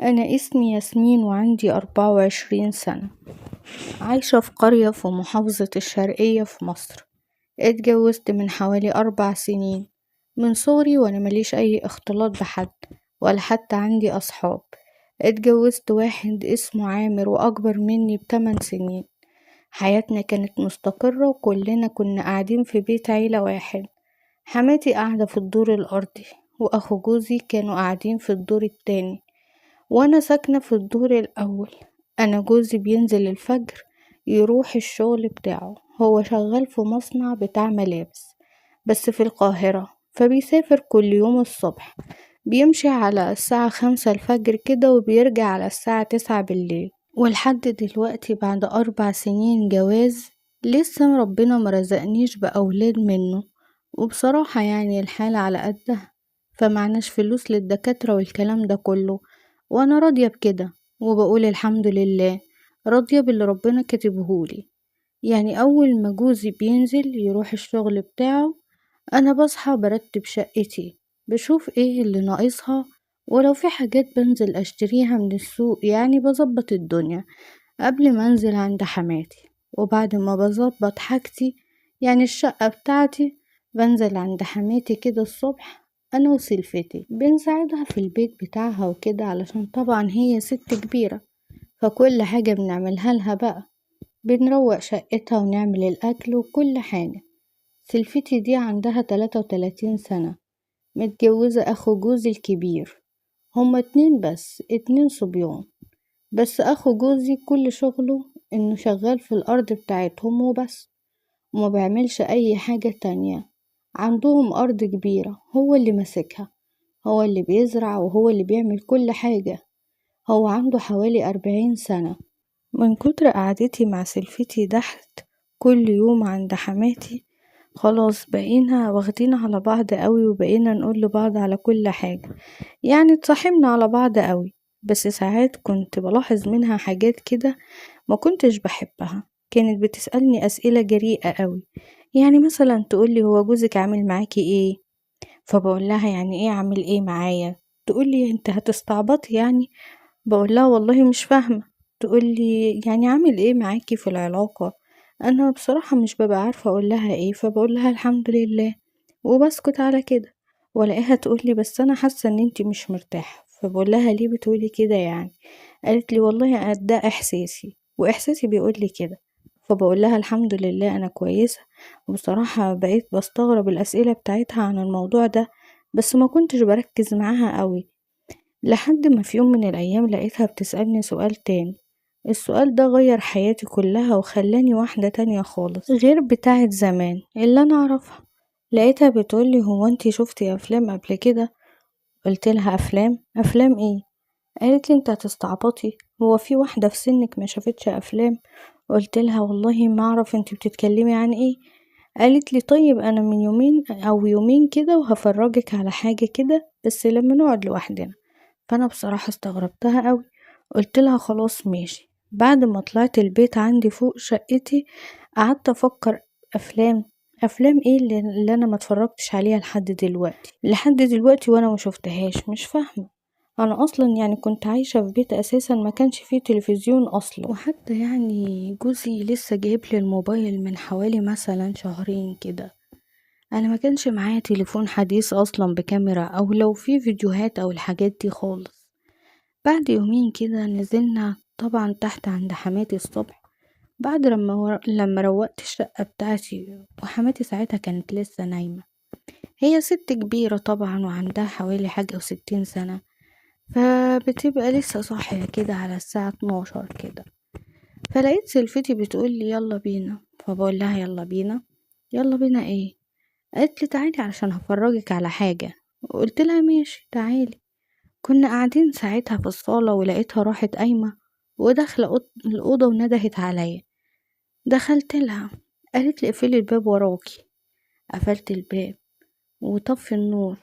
أنا اسمي ياسمين وعندي 24 سنة، عايشة في قرية في محافظة الشرقية في مصر. اتجوزت من حوالي 4 سنين. من صغري وأنا مليش أي اختلاط بحد ولا حتى عندي أصحاب. اتجوزت واحد اسمه عامر وأكبر مني ب8 سنين. حياتنا كانت مستقرة وكلنا كنا قاعدين في بيت عيلة واحد. حماتي قاعدة في الدور الأرضي وأخو جوزي كانوا قاعدين في الدور التاني وأنا ساكنة في الدور الأول. أنا جوزي بينزل الفجر يروح الشغل بتاعه، هو شغال في مصنع بتاع ملابس بس في القاهرة، فبيسافر كل يوم الصبح، بيمشي على الساعة 5 الفجر كده وبيرجع على الساعة 9 بالليل. ولحد دلوقتي بعد 4 سنين جواز لسه ربنا ما رزقنيش بأولاد منه، وبصراحة يعني الحالة على قدها، فمعناش فلوس للدكاترة والكلام ده كله، وأنا راضية بكده وبقول الحمد لله، راضية باللي ربنا كاتبهولي. يعني أول ما جوزي بينزل يروح الشغل بتاعه أنا بصحى برتب شقتي، بشوف ايه اللي ناقصها، ولو في حاجات بنزل اشتريها من السوق، يعني بظبط الدنيا قبل ما انزل عند حماتي. وبعد ما بظبط حاجتي يعني الشقة بتاعتي بنزل عند حماتي كده الصبح انا وسلفتي، بنساعدها في البيت بتاعها وكده، علشان طبعا هي ست كبيرة فكل حاجة بنعملها لها بقى، بنروق شقتها ونعمل الاكل وكل حاجة. سلفتي دي عندها 33 سنة، متجوزة أخو جوزي الكبير، هما 2 بس، 2 صبيان بس. أخو جوزي كل شغله إنه شغال في الأرض بتاعتهم وبس، وما بيعملش أي حاجة تانية. عندهم أرض كبيرة هو اللي ماسكها، هو اللي بيزرع وهو اللي بيعمل كل حاجة. هو عنده حوالي 40 سنة. من كتر قعدتي مع سلفتي تحت كل يوم عند حماتي خلاص بقينا واخدين على بعض قوي، وبقينا نقول لبعض على كل حاجة، يعني اتصاحبنا على بعض قوي. بس ساعات كنت بلاحظ منها حاجات كده ما كنتش بحبها. كانت بتسألني أسئلة جريئة قوي، يعني مثلا تقولي هو جوزك عامل معاكي ايه؟ فبقول لها يعني ايه عامل ايه معايا؟ تقولي انت هتستعبطي يعني؟ بقول لها والله مش فاهمة. تقولي يعني عامل ايه معاكي في العلاقة؟ انا بصراحة مش ببقى عارفة اقول لها ايه، فبقول لها الحمد لله وبسكت على كده. والاقيها تقولي بس انا حاسة ان انتي مش مرتاحة. فبقول لها ليه بتقولي كده يعني؟ قالت لي والله ده احساسي، واحساسي بيقول لي كده. فبقول لها الحمد لله انا كويسة. وبصراحة بقيت بستغرب الاسئلة بتاعتها عن الموضوع ده، بس ما كنتش بركز معاها قوي، لحد ما في يوم من الايام لقيتها بتسألني سؤال تاني. السؤال ده غير حياتي كلها وخلاني واحدة تانية خالص غير بتاعة زمان اللي انا اعرفها. لقيتها بتقولي هو انتي شفتي افلام قبل كده؟ قلت لها افلام؟ افلام ايه؟ قالت لي انت هتستعبطي، هو في واحدة في سنك ما شافتش افلام؟ قلت لها والله ما اعرف انتي بتتكلمي عن ايه. قالت لي طيب انا من يومين او يومين كده وهفرجك على حاجة كده بس لما نقعد لوحدنا. فانا بصراحة استغربتها قوي، قلت لها خلاص ماشي. بعد ما طلعت البيت عندي فوق شقتي قعدت افكر افلام، افلام ايه اللي انا ما اتفرجتش عليها لحد دلوقتي وانا ما شفتهاش، مش فاهمة. انا اصلا يعني كنت عايشة في بيت اساسا ما كانش فيه تلفزيون اصلا، وحتى يعني جوزي لسه جايب لي الموبايل من حوالي مثلا شهرين كده. انا ما كانش معايا تليفون حديث اصلا بكاميرا او لو في فيديوهات او الحاجات دي خالص. بعد يومين كده نزلنا طبعا تحت عند حماتي الصبح، بعد لما روقت الشقة بتاعتي، وحماتي ساعتها كانت لسه نايمة. هي ست كبيرة طبعا وعندها حوالي 61 سنة، فبتبقى لسه صاحية كده على الساعة 12 كده. فلقيت سلفتي بتقول لي يلا بينا، فبقول لها يلا بينا، يلا بينا ايه؟ قالت لي تعالي علشان هفرجك على حاجة. قلت لها ماشي تعالي. كنا قاعدين ساعتها في الصالة ولقيتها راحت قايمة وداخلة الأوضة وندهت عليا. دخلت لها قالت لي اقفلي الباب وراكي. قفلت الباب وطفي النور.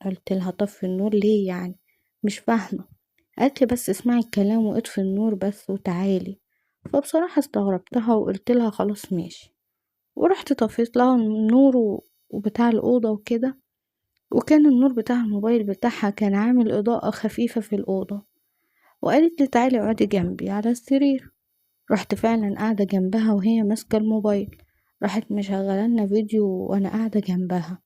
قلت لها طفي النور ليه يعني؟ مش فاهمة. قالت لي بس اسمعي الكلام واطفي النور بس وتعالي. فبصراحة استغربتها وقلت لها خلاص ماشي، ورحت طفيت لها النور وبتاع الأوضة وكده، وكان النور بتاع الموبايل بتاعها كان عامل إضاءة خفيفة في الأوضة. وقالت لي تعالي اقعدي جنبي على السرير. رحت فعلا قاعدة جنبها وهي ماسكة الموبايل، راحت مشغلة لنا فيديو وانا قاعدة جنبها.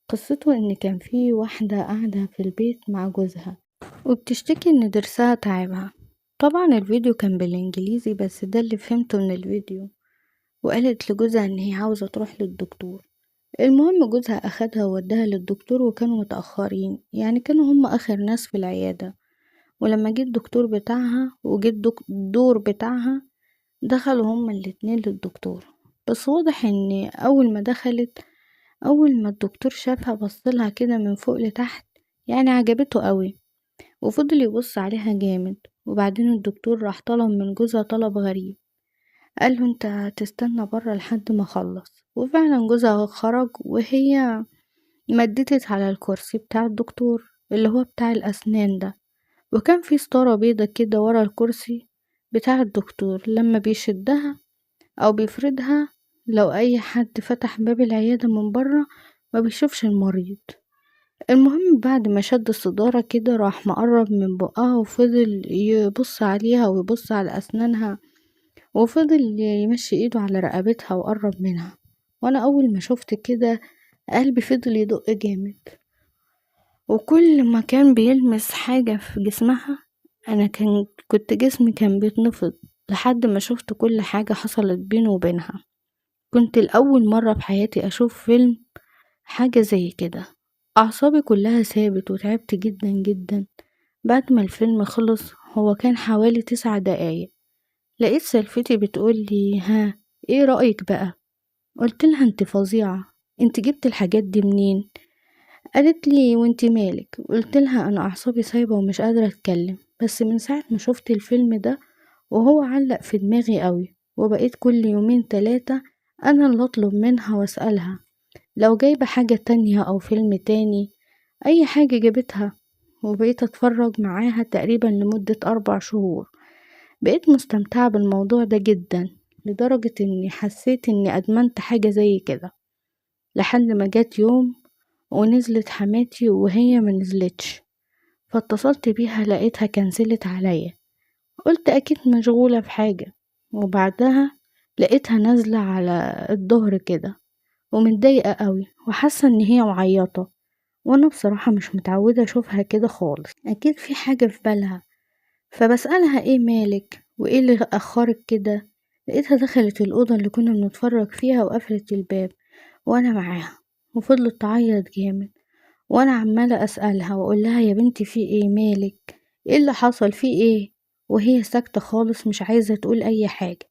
قصته ان كان في واحدة قاعدة في البيت مع جوزها وبتشتكي ان ضرسها تعبها. طبعا الفيديو كان بالانجليزي بس ده اللي فهمته من الفيديو. وقالت لجوزها ان هي عاوزة تروح للدكتور. المهم جوزها اخدها ووداها للدكتور، وكانوا متأخرين، يعني كانوا هم اخر ناس في العيادة. ولما جه الدكتور بتاعها وجه الدور بتاعها دخلوا هما الاتنين للدكتور. بس واضح ان اول ما الدكتور شافها بصلها كده من فوق لتحت، يعني عجبته قوي، وفضل يبص عليها جامد. وبعدين الدكتور راح طلب من جوزها طلب غريب، قال له انت تستنى برا لحد ما اخلص. وفعلا جوزها خرج وهي مددت على الكرسي بتاع الدكتور اللي هو بتاع الاسنان ده، وكان في ستارة بيضة كده ورا الكرسي بتاع الدكتور، لما بيشدها او بيفردها لو اي حد فتح باب العيادة من برا ما بيشوفش المريض. المهم بعد ما شد الستارة كده راح مقرب من بقها وفضل يبص عليها ويبص على اسنانها، وفضل يمشي ايده على رقبتها وقرب منها. وانا اول ما شفت كده قلبي فضل يدق جامد، وكل ما كان بيلمس حاجة في جسمها انا كنت جسمي كان بيتنفض، لحد ما شفت كل حاجة حصلت بينه وبينها. كنت الأول مرة في حياتي أشوف فيلم حاجة زي كده. أعصابي كلها ثابت وتعبت جدا جدا. بعد ما الفيلم خلص، هو كان حوالي 9 دقايق، لقيت سلفتي بتقول لي ها ايه رأيك بقى؟ قلت لها انت فظيعة، انت جبت الحاجات دي منين؟ قالت لي وانت مالك؟ قلت لها انا اعصابي سايبة ومش قادرة اتكلم، بس من ساعة ما شفت الفيلم ده وهو علق في دماغي قوي، وبقيت كل يومين 3 انا اللي اطلب منها واسألها لو جايبة حاجة تانية او فيلم تاني، اي حاجة جابتها. وبقيت اتفرج معاها تقريبا لمدة 4 شهور. بقيت مستمتعة بالموضوع ده جدا، لدرجة اني حسيت اني ادمنت حاجة زي كده. لحد ما جات يوم ونزلت حماتي وهي ما نزلتش، فاتصلت بيها لقيتها كنسلت عليا، قلت اكيد مشغولة في حاجة. وبعدها لقيتها نازلة على الظهر كده ومتضايقة قوي وحاسة ان هي معيطة، وانا بصراحة مش متعودة اشوفها كده خالص، اكيد في حاجة في بالها. فبسألها ايه مالك وايه اللي اخرك كده؟ لقيتها دخلت الأوضة اللي كنا بنتفرج فيها وقفلت الباب وانا معاها، وفضلت تعيط جامد، وانا عمالة اسألها واقول لها يا بنتي في ايه مالك، ايه اللي حصل، في ايه؟ وهي ساكتة خالص مش عايزة تقول اي حاجة.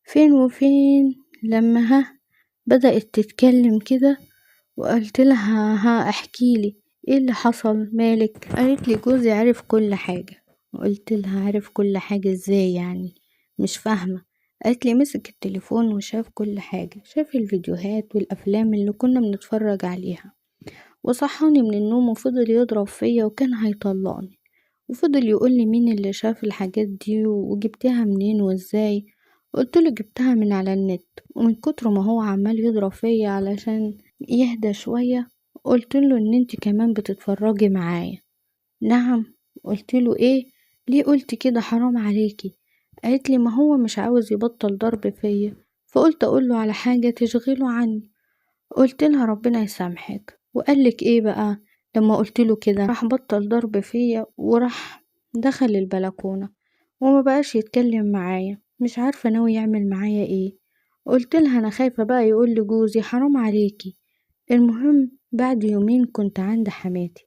فين وفين لما بدأت تتكلم كده، وقلت لها ها احكيلي ايه اللي حصل مالك؟ قالت لي جوزي عرف كل حاجة. قلت لها عرف كل حاجة ازاي يعني؟ مش فاهمة. قالت لي مسك التليفون وشاف كل حاجة، شاف الفيديوهات والأفلام اللي كنا بنتفرج عليها، وصحاني من النوم وفضل يضرب فيا وكان هيطلقني، وفضل يقول لي مين اللي شاف الحاجات دي وجبتها منين وازاي. قلت له جبتها من على النت. ومن كتر ما هو عمال يضرب فيا علشان يهدى شوية قلت له ان انت كمان بتتفرجي معايا. نعم؟ قلت له ايه؟ ليه قلت كده؟ حرام عليكي. قالت لي ما هو مش عاوز يبطل ضرب فيا، فقلت اقول له على حاجة تشغله عني. قلت لها ربنا يسامحك. وقال لك ايه بقى لما قلت له كده؟ راح بطل ضرب فيا وراح دخل البلكونة وما بقاش يتكلم معايا، مش عارفة ناوي يعمل معايا ايه. قلت لها انا خايفة بقى يقول لجوزي حرام عليكي. المهم بعد يومين كنت عند حماتي،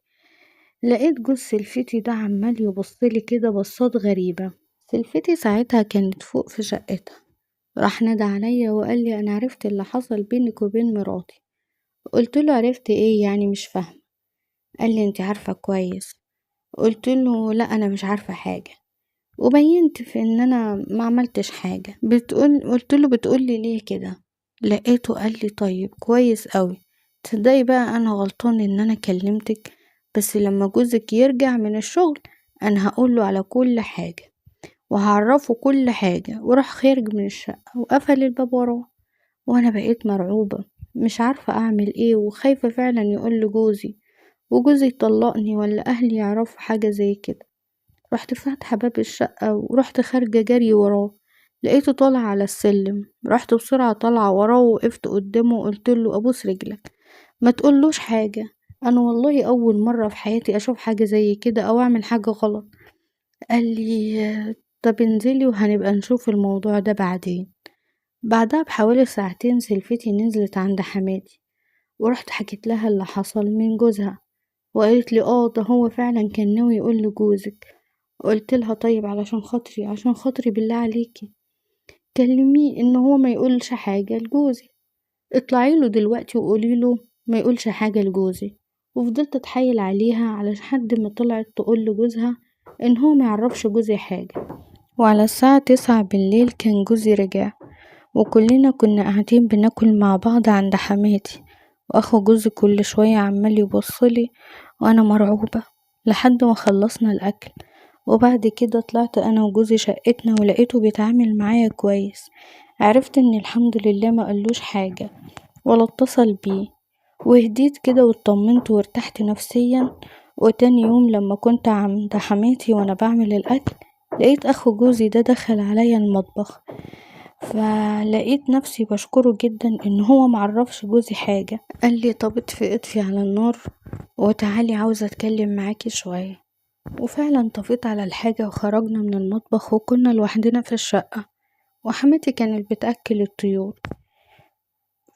لقيت جوز سلفتي ده عمال يبصلي كده بصات غريبة. سلفتي ساعتها كانت فوق في شقتها، راح نادى عليا وقال لي انا عرفت اللي حصل بينك وبين مراتي. قلت له عرفت ايه يعني؟ مش فاهمة. قال لي انت عارفة كويس. قلت له لا انا مش عارفة حاجة، وبينت في ان انا ما عملتش حاجة. قلت له بتقولي ليه كده؟ لقيته قال لي طيب كويس قوي، تصدقي بقى انا غلطان ان انا كلمتك، بس لما جوزك يرجع من الشغل انا هقوله على كل حاجة وهعرفه كل حاجة. وراح خارج من الشقة وقفل الباب وراه، وانا بقيت مرعوبة مش عارفة اعمل ايه، وخايفة فعلا يقول لجوزي وجوزي يطلقني ولا اهلي يعرفوا حاجة زي كده. رحت فاتحة باب الشقة ورحت خارجة جري وراه، لقيته طالع على السلم. رحت بسرعة طالعة وراه ووقفت قدامه وقلتله ابوس رجلك ما تقولوش حاجة، انا والله اول مرة في حياتي اشوف حاجة زي كده او اعمل حاجة غلط. قال لي طب انزلي وهنبقى نشوف الموضوع ده بعدين. بعدها بحوالي ساعتين سلفتي نزلت عند حماتي، ورحت حكيت لها اللي حصل من جوزها، وقالت لي ده هو فعلا كان ناوي يقول لجوزك. قلت لها طيب علشان خاطري، عشان خاطري بالله عليكي كلميه ان هو ما يقولش حاجة لجوزي، اطلعي له دلوقتي وقولي له ما يقولش حاجة لجوزي. وفضلت اتحايل عليها على حد ما طلعت تقول لجوزها ان هو ما يعرفش جوزي حاجة. وعلى الساعة 9 بالليل كان جوزي رجع، وكلنا كنا قاعدين بناكل مع بعض عند حماتي، واخو جوزي كل شوية عمال يبصلي وانا مرعوبة لحد ما خلصنا الاكل. وبعد كده طلعت انا وجوزي شقتنا ولقيته بيتعامل معايا كويس. عرفت ان الحمد لله ما قالوش حاجة ولا اتصل بيه، وهديت كده واطمنت وارتحت نفسيا. وتاني يوم لما كنت عند حماتي وانا بعمل الاكل لقيت اخو جوزي ده دخل عليا المطبخ، فلقيت نفسي بشكره جدا ان هو معرفش جوزي حاجة. قال لي طب اطفي على النار وتعالي عاوزة اتكلم معاكي شوية. وفعلا طفيت على الحاجة وخرجنا من المطبخ، وكنا لوحدنا في الشقة، وحماتي كانت بتأكل الطيور.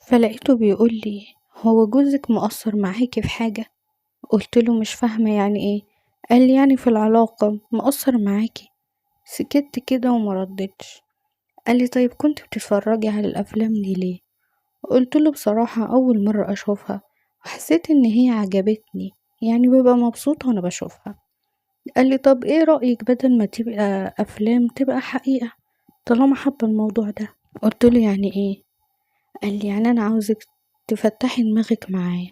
فلقيته بيقول لي هو جوزك مقصر معاكي في حاجة؟ قلت له مش فاهمة يعني ايه. قال لي يعني في العلاقة مقصر معاكي. سكت كده وما ردتش. قال لي طيب كنت بتتفرجي على الافلام دي ليه؟ قلت له بصراحة اول مرة اشوفها وحسيت ان هي عجبتني، يعني ببقى مبسوطة وانا بشوفها. قال لي طب ايه رأيك بدل ما تبقى افلام تبقى حقيقة طالما حابة الموضوع ده؟ قلت له يعني ايه؟ قال لي يعني انا عاوزك تفتحي دماغك معايا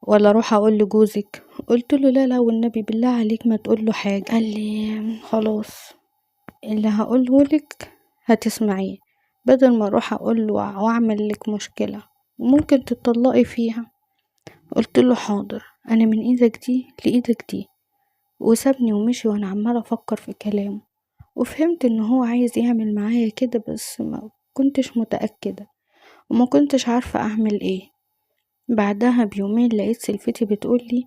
ولا اروح اقول لجوزك؟ قلت له لا لا والنبي بالله عليك ما تقول له حاجة. قال لي خلاص اللي هقوله لك هتسمعيه، بدل ما اروح اقول له واعمل لك مشكلة وممكن تتطلقي فيها. قلت له حاضر، انا من ايدك دي لايدك دي. وسابني ومشي وانا عمالة افكر في كلامه، وفهمت ان هو عايز يعمل معايا كده، بس ما كنتش متأكدة وما كنتش عارفة اعمل ايه. بعدها بيومين لقيت سلفتي بتقولي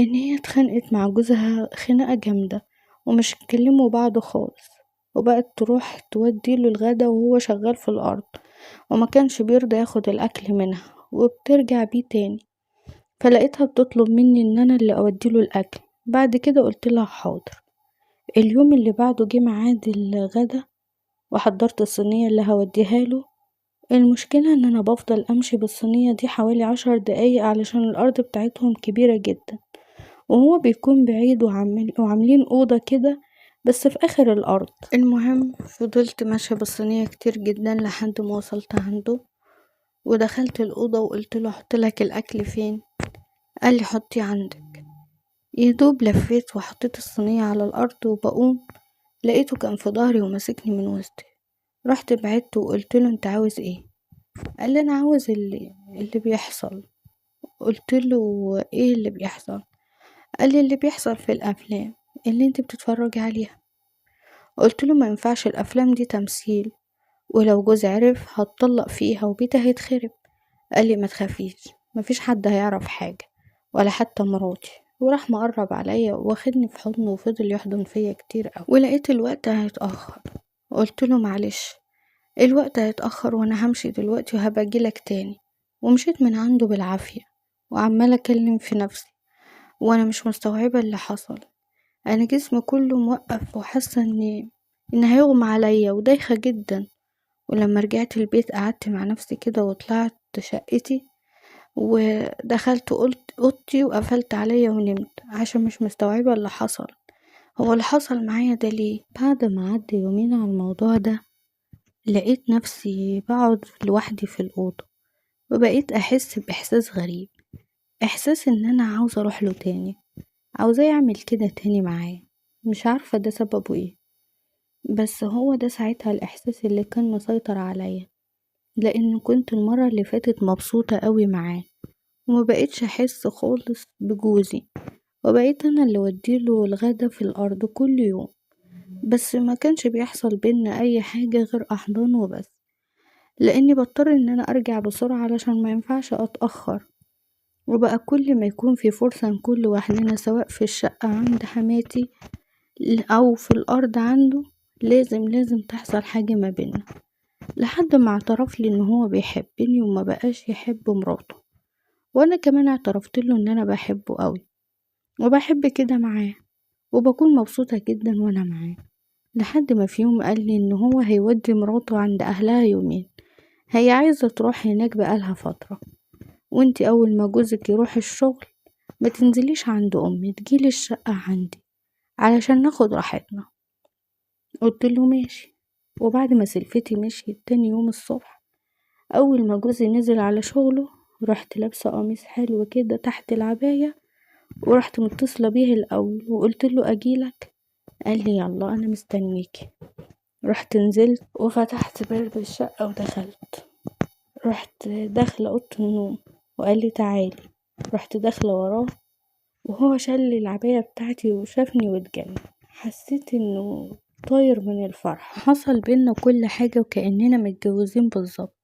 ان هي اتخانقت مع جوزها خناقة جامدة ومش اتكلموا بعض خالص، وبقت تروح تودي له الغدا وهو شغال في الارض، وما كانش بيرضى ياخد الاكل منها وبترجع بيه تاني. فلقيتها بتطلب مني ان انا اللي اودي له الاكل. بعد كده قلت لها حاضر. اليوم اللي بعده جه ميعاد الغدا وحضرت الصينية اللي هوديها له. المشكلة ان انا بفضل امشي بالصينية دي حوالي 10 دقايق علشان الارض بتاعتهم كبيرة جدا، وهو بيكون بعيد وعاملين اوضة كده بس في اخر الارض. المهم فضلت ماشية بالصينية كتير جدا لحد ما وصلت عنده، ودخلت الاوضة وقلت له احط لك الاكل فين؟ قال لي حطيه عندك. يدوب لفيت وحطيت الصينية على الارض وبقوم لقيته كان في ظهري وماسكني من وسطي. رحت بعدت وقلت له انت عاوز ايه؟ قال لي انا عاوز اللي بيحصل. قلت له ايه اللي بيحصل؟ قال لي اللي بيحصل في الافلام اللي انت بتتفرجي عليها. قلت له ما ينفعش الافلام دي تمثيل، ولو جوزي عرف هتطلق فيها وبيتها هيتخرب. قال لي ما تخافيش، ما فيش حد هيعرف حاجة ولا حتى مراتي. وراح مقرب عليا واخدني في حضنه وفضل يحضن فيا كتير قوي. ولقيت الوقت هيتأخر، قلت له معلش الوقت هيتأخر وانا همشي دلوقتي وهبقى اجيلك تاني. ومشيت من عنده بالعافية وعمالة اكلم في نفسي وانا مش مستوعبة اللي حصل. انا جسمي كله موقف وحاسة ان هيغمى عليا ودايخة جدا. ولما رجعت البيت قعدت مع نفسي كده وطلعت شقتي ودخلت قلت اوضتي وقفلت عليا ونمت عشان مش مستوعبة اللي حصل. هو اللي حصل معايا ده ليه؟ بعد ما عدى يومين على الموضوع ده لقيت نفسي بقعد لوحدي في الأوضة، وبقيت أحس بإحساس غريب، إحساس إن أنا عاوزة أروح له تاني، عاوزاه يعمل كده تاني معايا. مش عارفة ده سببه إيه، بس هو ده ساعتها الإحساس اللي كان مسيطر عليا، لأن كنت المرة اللي فاتت مبسوطة قوي معاه وما بقيتش أحس خالص بجوزي، وبقيت أنا اللي أوديله الغدا في الأرض كل يوم. بس ما كانش بيحصل بينا اي حاجة غير احضان وبس، لاني بضطر ان انا ارجع بسرعة علشان ما ينفعش اتأخر. وبقى كل ما يكون في فرصة نكون لوحدنا سواء في الشقة عند حماتي او في الارض عنده لازم تحصل حاجة ما بينا، لحد ما اعترف لي ان هو بيحبني وما بقاش يحب مراته، وانا كمان اعترفت له ان انا بحبه قوي وبحب كده معاه وبكون مبسوطة جدا وانا معاه. لحد ما في يوم قال لي ان هو هيودي مراته عند اهلها يومين، هي عايزة تروح هناك بقالها فترة، وانتي اول ما جوزك يروح الشغل ما تنزليش عند امي، تجيلي الشقة عندي علشان ناخد راحتنا. قلت له ماشي. وبعد ما سلفتي مشيت تاني يوم الصبح اول ما جوزي نزل على شغله رحت لابسة قميص حلو كده تحت العباية، ورحت متصلة بيه الاول وقلت له اجيلك، قال لي يلا انا مستنيكي. رحت نزلت وفتحت باب الشقة ودخلت، رحت داخلة اوضة النوم وقال لي تعالي، رحت داخلة وراه وهو شال العباية بتاعتي وشافني واتجنن، حسيت انه طاير من الفرح. حصل بينا كل حاجة وكأننا متجوزين بالظبط،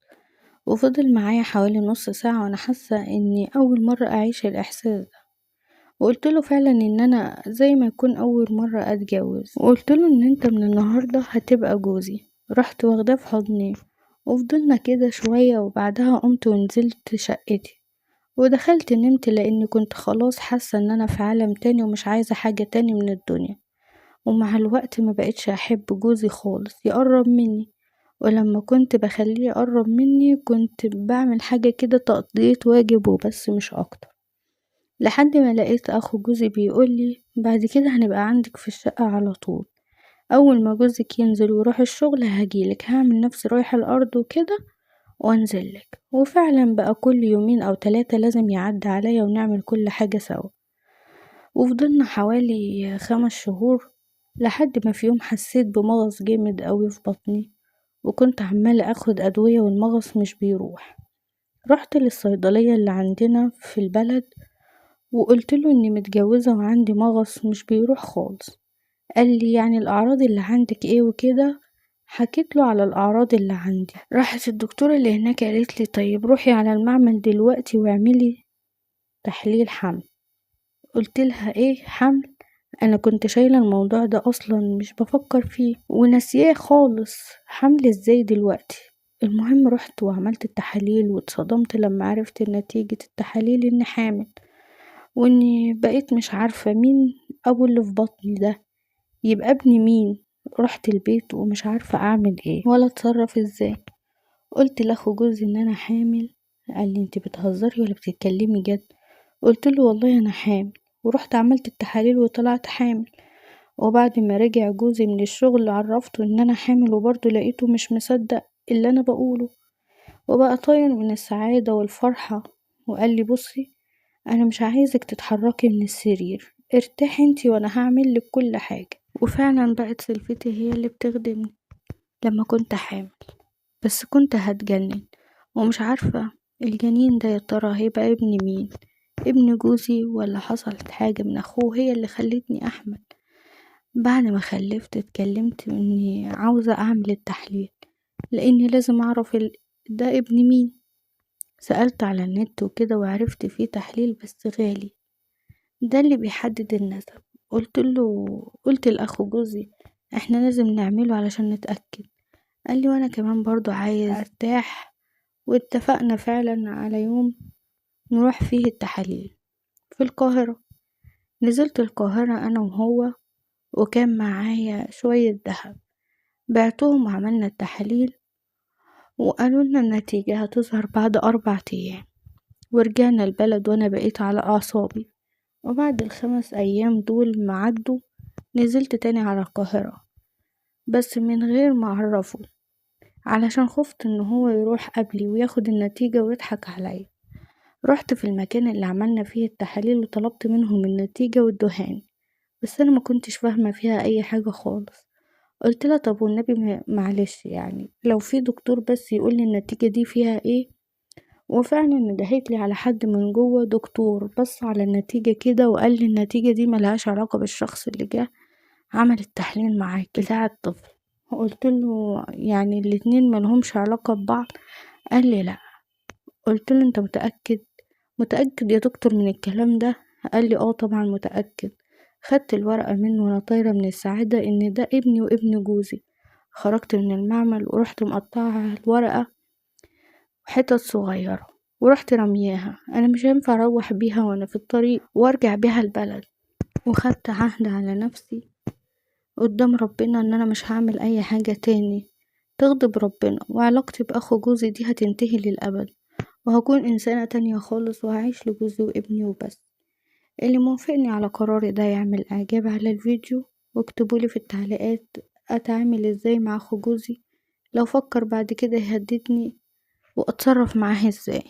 وفضل معايا حوالي نص ساعة وانا حاسة اني اول مرة اعيش الاحساس ده. وقلت له فعلا ان انا زي ما يكون اول مرة اتجوز، وقلت له ان انت من النهاردة هتبقى جوزي. رحت واخداه في حضني وفضلنا كده شوية، وبعدها قمت ونزلت شقتي ودخلت نمت، لاني كنت خلاص حاسة ان انا في عالم تاني ومش عايزة حاجة تاني من الدنيا. ومع الوقت ما بقتش احب جوزي خالص يقرب مني، ولما كنت بخليه يقرب مني كنت بعمل حاجة كده تقضية واجب وبس مش اكتر. لحد ما لقيت اخو جوزي بيقولي بعد كده هنبقى عندك في الشقة على طول، اول ما جوزك ينزل ويروح الشغل هجيلك، هعمل نفسي رايحة الارض وكده وانزلك. وفعلا بقى كل يومين او 3 لازم يعدي عليا ونعمل كل حاجة سوا. وفضلنا حوالي 5 شهور لحد ما في يوم حسيت بمغص جامد قوي في بطني، وكنت عمالة اخد ادوية والمغص مش بيروح. رحت للصيدلية اللي عندنا في البلد وقلت له اني متجوزة وعندي مغص مش بيروح خالص. قال لي يعني الاعراض اللي عندك ايه وكده، حكيت له على الاعراض اللي عندي. راحت الدكتورة اللي هناك قالت لي طيب روحي على المعمل دلوقتي واعملي تحليل حمل. قلت لها ايه حمل؟ انا كنت شايله الموضوع ده اصلا مش بفكر فيه وناسياه خالص، حمل ازاي دلوقتي؟ المهم رحت وعملت التحاليل واتصدمت لما عرفت نتيجة التحاليل اني حامل، واني بقيت مش عارفة مين ابو اللي في بطني ده، يبقى ابن مين. رحت البيت ومش عارفة اعمل ايه ولا اتصرف ازاي. قلت لاخو جوزي ان انا حامل، قال لي انت بتهزري ولا بتتكلمي جد؟ قلت له والله انا حامل، ورحت عملت التحاليل وطلعت حامل. وبعد ما رجع جوزي من الشغل عرفته ان انا حامل، وبرضه لقيته مش مصدق اللي انا بقوله، وبقى طاير من السعادة والفرحة. وقال لي بصي انا مش عايزك تتحركي من السرير، ارتاحي انتي وانا هعمل لك كل حاجة. وفعلا بقت سلفتي هي اللي بتخدمني لما كنت حامل، بس كنت هتجنن ومش عارفة الجنين ده يا ترى هيبقى ابن مين، ابن جوزي ولا حصلت حاجة من اخوه هي اللي خلتني احمل. بعد ما خلفت اتكلمت اني عاوزة اعمل التحليل لاني لازم اعرف ده ابن مين. سألت على النت وكده وعرفت فيه تحليل بس غالي، ده اللي بيحدد النسب. قلت لاخو جوزي احنا لازم نعمله علشان نتأكد. قال لي وانا كمان برضو عايز ارتاح. واتفقنا فعلا على يوم نروح فيه التحاليل في القاهرة. نزلت القاهرة انا وهو، وكان معايا شوية ذهب بعتهم وعملنا التحاليل، وقالوا لنا النتيجة هتظهر بعد 4 أيام. ورجعنا البلد وانا بقيت على اعصابي. وبعد ال5 أيام دول ما عدوا نزلت تاني على القاهرة، بس من غير ما اعرفه علشان خفت ان هو يروح قبلي وياخد النتيجة ويضحك عليا. رحت في المكان اللي عملنا فيه التحاليل وطلبت منهم النتيجة والدهان، بس انا ما كنتش فاهمة فيها اي حاجة خالص. قلت لها طب والنبي معلش يعني لو في دكتور بس يقول لي النتيجة دي فيها ايه. وفعلا ندهت لي على حد من جوه دكتور بص على النتيجة كده وقال لي النتيجة دي ملهاش علاقة بالشخص اللي جه عمل التحليل معاكي بتاع الطفل. قلت له يعني الاتنين ملهمش علاقة ببعض؟ قال لي لا. قلت له انت متأكد؟ متأكد يا دكتور من الكلام ده؟ قال لي اه طبعا متأكد. خدت الورقة منه وانا طايرة من السعادة ان ده ابني وابن جوزي. خرجت من المعمل ورحت مقطعة الورقة حتت صغيرة ورحت رمياها، انا مش هينفع اروح بيها وانا في الطريق وارجع بيها البلد. وخدت عهد على نفسي قدام ربنا ان انا مش هعمل اي حاجة تاني تغضب ربنا، وعلاقتي باخو جوزي دي هتنتهي للأبد، وهكون انسانة تانية خالص، وهعيش لجوزي وابني وبس. اللي موافقني على قراري ده يعمل اعجاب على الفيديو، واكتبولي في التعليقات اتعامل ازاي مع اخو جوزي لو فكر بعد كده يهددني، واتصرف معاه ازاي.